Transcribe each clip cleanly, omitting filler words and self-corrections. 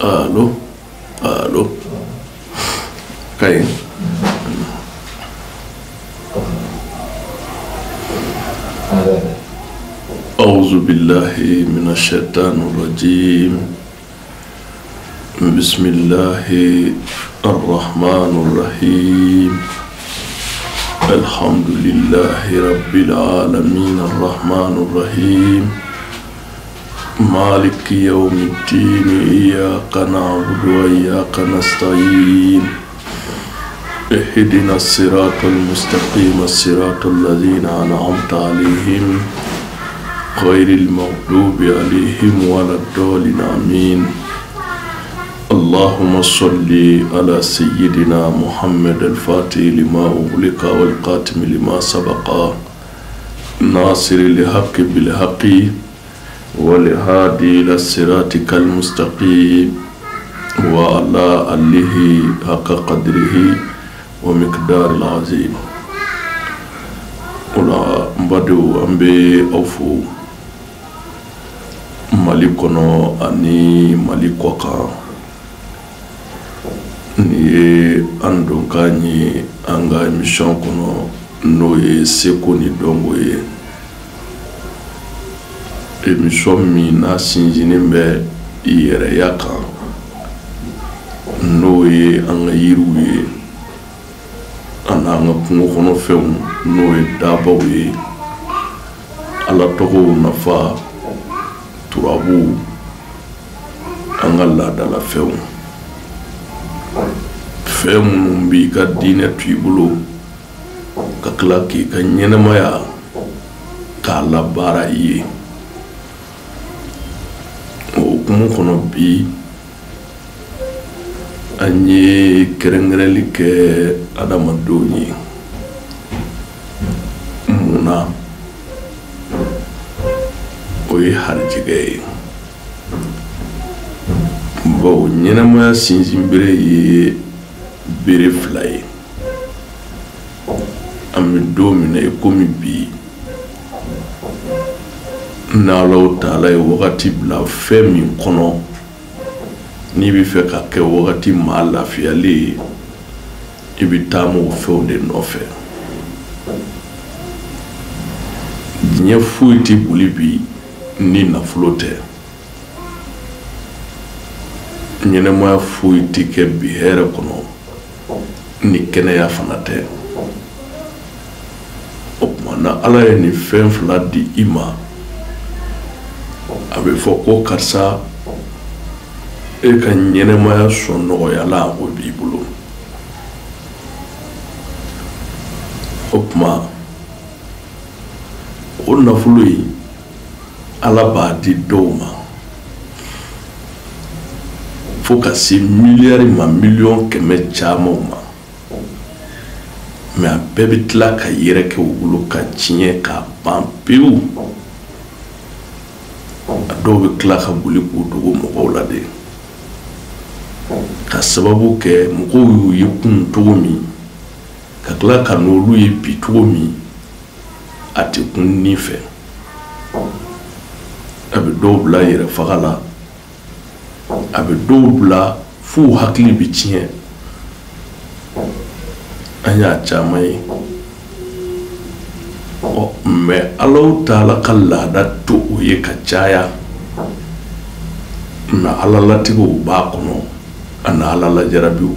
Allô, allô. Kayi. أعوذ بالله من الشيطان الرجيم. بسم الله الرحمن الرحيم. الحمد لله رب العالمين الرحمن الرحيم. مالك يوم الدين إياك نعبد وإياك نستعين. اهدنا الصراط المستقيم الصراط الذين أنعمت عليهم غير المغضوب عليهم ولا الضالين آمين. اللهم صل على سيدنا محمد الفاتح لما أغلق والقاتم لما سبق ناصر الحق بالحق والهادي إلى صراطك المستقيم وعلى آله حق قدره ومقدار العظيم. Ola n badenw, an bɛ aw fo Mali kɔnɔ ani Mali kɔkan. Nin ye an donkan ye an ka émission kɔnɔ, n'o ye seko ni dɔnko ye. Émission min n'a sinsinnen bɛ yɛrɛya kan, n'o ye an ka yiriw ye ani an ka kungo kɔnɔfɛnw, n'o ye dabaw ye, Ala tɔgɔw nafa, turabuw, an ka laadalafɛnw, fɛn minnu b'i ka diinɛ to i bolo ka tila k'i ka ɲɛnɛmaya k'a labaara i ye. O hukumu kɔnɔ bi, an ye kɛrɛnkɛrɛnli kɛ adamadenw ye. Mun na? O ye harijigɛ ye, bawo ɲɛnɛmaya sinsinbere ye bere fila ye. An bɛ don min na i komi bi, n'Alahu taala ye wagati bila fɛn min kɔnɔ, n'i bɛ fɛ ka kɛ wagati maa lafiyalen ye, i bɛ taama o fɛnw de nɔfɛ. Diɲɛ foyi tɛ boli bi ni nafolo tɛ. Ɲɛnɛmaya foyi tɛ kɛ bi hɛrɛ kɔnɔ ni kɛnɛya fana tɛ. O tuma na Ala ye nin fɛn fila di i ma, a bɛ fɔ ko karisa, e ka ɲɛnɛmaya sɔn nɔgɔyala o b'i bolo. O tuma o nafolo in Ala b'a di dɔw ma fo ka se miliyari ma, miliyɔn 100 camanw ma, mɛ a bɛɛ bɛ tila ka yɛrɛkɛ u bolo ka tiɲɛ k'a ban pewu. A dɔw bɛ tila ka boli k'u dogo mɔgɔw la de, ka sababu kɛ mɔgɔw y'u ye kunun cogo min, ka tila ka n'olu ye bi cogo min, a tɛ kun ni fɛ. A bɛ dɔw bila yɛrɛ faga la, a bɛ dɔw bila f'u hakili bɛ tiɲɛ. An y'a caman ye. Ɔ mɛ Alahu taala ka laada to o ye ka caya, mɛ Ala latigɛw b'a kɔnɔ ani Ala lajarabiw.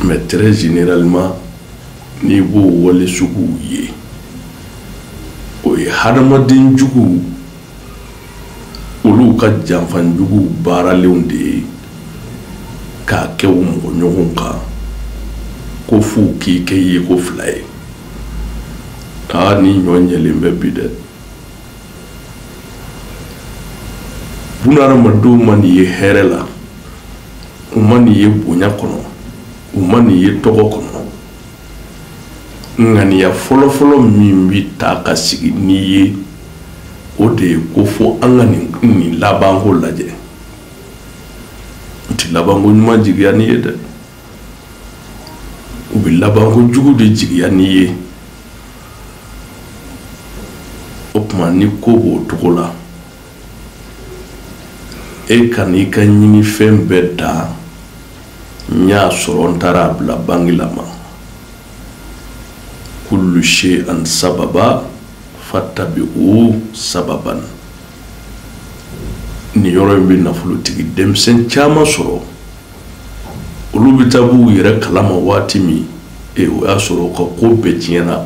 Mais très généralement, n'i b'o wale suguw ye, o ye hadamaden juguw, olu ka janfanjuguw baaralenw de ye k'a kɛ u mɔgɔ ɲɔgɔn kan, ko f'u k'i kɛ yeko fila ye. Aa, ni ɲɔ ɲɛlen bɛ bi dɛ. Bunahadamadenw ma n'i ye hɛrɛ la, u ma n'i ye bonya kɔnɔ, u ma n'i ye tɔgɔ kɔnɔ. Ŋaniya fɔlɔfɔlɔ min bɛ taa ka sigi n'i ye, o de ye ko fo an ka nin labanko lajɛ. U tɛ labanko ɲuman jigiya n'i ye dɛ, u bɛ labanko jugu de jigiya n'i ye. O tuma ni ko b'o cogo la, e ka n'i ka ɲinifɛn bɛɛ dan, n y'a sɔrɔ n taara a bila banki la ma. Kullu shay'an sababa fattabi'u sababan. Nin yɔrɔ in bɛ nafolotigi denmisɛn caman sɔrɔ, olu bɛ taa b'u yɛrɛ kalama waati min, o y'a sɔrɔ u ka ko bɛɛ tiɲɛna.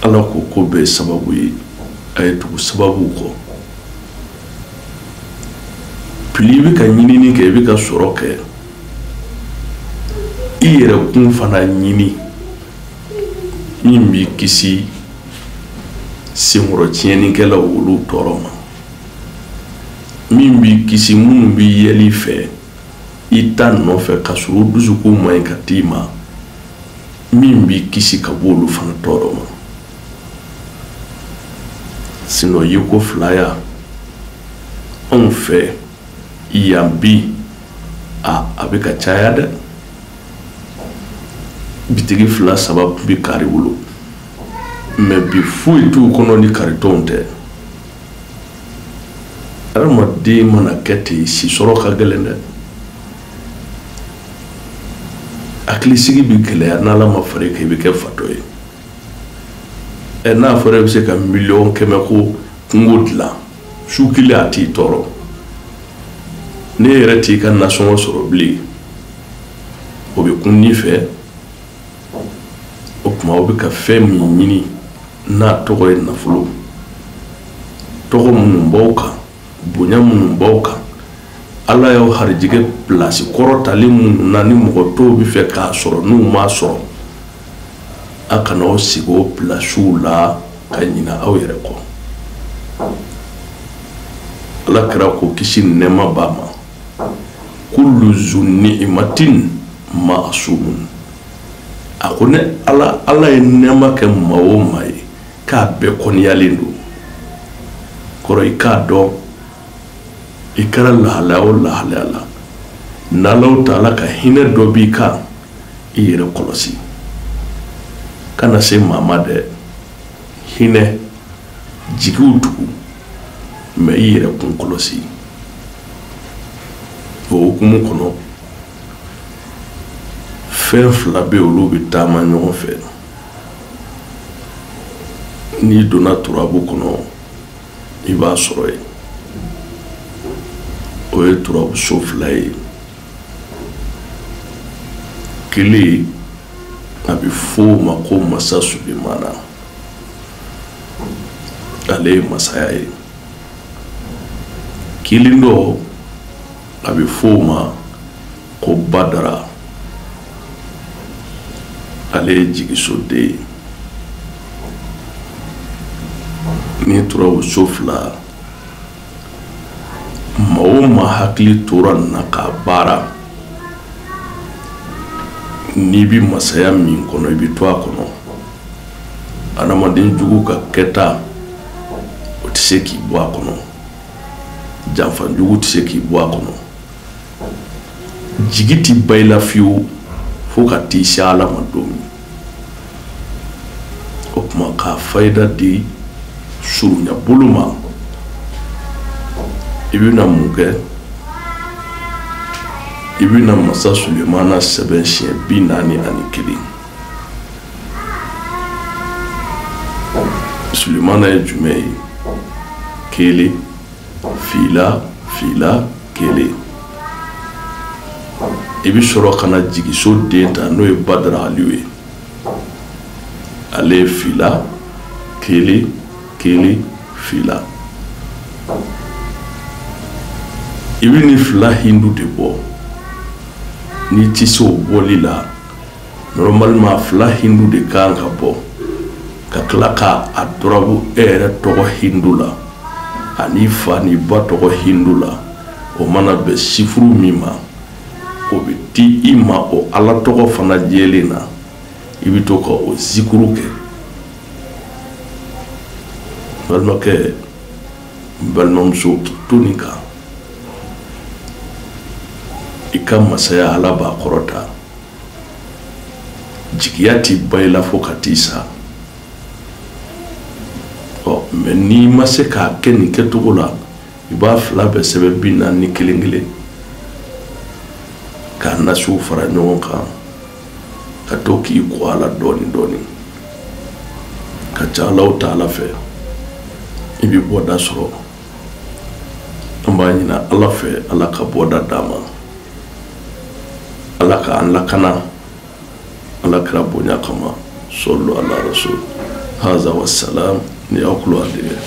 Ala ko ko bɛɛ ye sababu ye, a ye tugu sababuw kɔ. Pili i bɛ ka ɲinini kɛ, i bɛ ka sɔrɔ kɛ, i yɛrɛ kun fana ɲini min b'i kisi senkɔrɔ tiɲɛnikɛlaw olu tɔɔrɔ ma, min b'i kisi minnu b'i yɛl'i fɛ i ta nɔfɛ ka sɔrɔ u dusukun man ɲi ka t'i ma, min b'i kisi ka bɔ olu fana tɔɔrɔ ma. Sinon ye ko filaya anw fɛ yan bi, a bɛ ka caya dɛ. Bitigi 2 3 tun bɛ kari bolo, mɛ bi foyi t'u kɔnɔ ni karitɔnw tɛ. Adamaden mana kɛ ten, si sɔrɔ ka gɛlɛn dɛ. Hakilisigi bɛ gɛlɛya n'Ala ma fara i kan, i bɛ kɛ fatɔ ye. N'a fɔra i bɛ se ka 100 000 ko kungo dilan su kelen, a t'i tɔɔrɔ. Ne yɛrɛ t'i ka nasɔngɔ sɔrɔ bilen, o bɛ kun n'i fɛ. O tuma aw bɛ ka fɛn min ɲini n'a tɔgɔ ye nafolo, tɔgɔ minnu b'aw kan, bonya minnu b'aw kan, Ala y'aw harijigɛ pilasi kɔrɔtalen minnu na, ni mɔgɔ tɔw bɛ fɛ k'a sɔrɔ n'u m'a sɔrɔ, a kana aw sigi o pilasiw la ka ɲinɛ aw yɛrɛ kɔ. Ala kira ko kisi ni nɛɛma b'a ma, kullu zu ni'matin ma'sumun. A ko ne Ala ye nɛɛma kɛ maa o maa ye, k'a bɛɛ kɔniyalen don. Kɔrɔ i k'a dɔn i kɛra lahalaya o lahalaya la, n'Alahu taala ka hinɛ dɔ b'i kan, i yɛrɛ kɔlɔsi, kana se maa ma dɛ. Hinɛ jigiw tugu, mɛ i yɛrɛ kun kɔlɔsi. O hukumu kɔnɔ, fɛn 2 bɛ olu bɛ taama ɲɔgɔn fɛ. N'i donna turabu kɔnɔ, i b'a sɔrɔ yen. O ye turabuso 2 ye. Kelen, a bɛ fɔ o ma ko Masa Sulemana, ale ye masaya ye. Kelen dɔ, a bɛ fɔ o ma ko Badara, ale ye jigisoden ye. Ni turabuso 2, maa o maa hakili tora nin na k'a baara, n'i bɛ masaya min kɔnɔ, i bɛ to a kɔnɔ. Adamaden jugu ka kɛta, o tɛ se k'i bɔ a kɔnɔ. Janfa jugu tɛ se k'i bɔ a kɔnɔ. Jigi tɛ ba i la fiyewu fo ka t'i se Ala ma don min. O tuma k'a fayida di surunya bolo ma, i bɛna mun kɛ? I bɛna Masa Sulemana sɛbɛn siɲɛ 41. Sulemana ye jumɛn ye? 1 2 2 1. I bɛ sɔrɔ ka na jigiso den ta, n'o ye Badara Aliyu ye. Ale ye 2 1 1 2. I bɛ nin 2 hindu de bɔ. N'i tɛ se o bɔli la, normalement 2 hindu de kan ka bɔ, ka tila k'a dɔrɔbu e yɛrɛ tɔgɔ hindu la, ani fa ni ba tɔgɔ hindu la. O mana bɛn sifuru min ma, o bɛ di i ma o Ala tɔgɔ fana jɛlen na. I bɛ to ka o zikuru kɛ. Balimakɛ, balimamuso, k'i to nin kan, i ka masaya Ala b'a kɔrɔta. Jigiya t'i ba i la fo ka t'i sa. Ɔ mɛ n'i ma se k'a kɛ nin kɛcogo la, i b'a fila bɛɛ sɛbɛn 41 kelen k'a nasiw fara ɲɔgɔn kan, ka to k'i ko a la dɔɔni dɔɔni. Ka ca Alahu taala fɛ, i bɛ bɔda sɔrɔ. An b'a ɲini Ala fɛ, Ala ka bɔda d'an ma, Ala k'an lakana, Ala kira bonya kama. Sɔlu ala rasul haza wa salam. Ni aw kulo adege.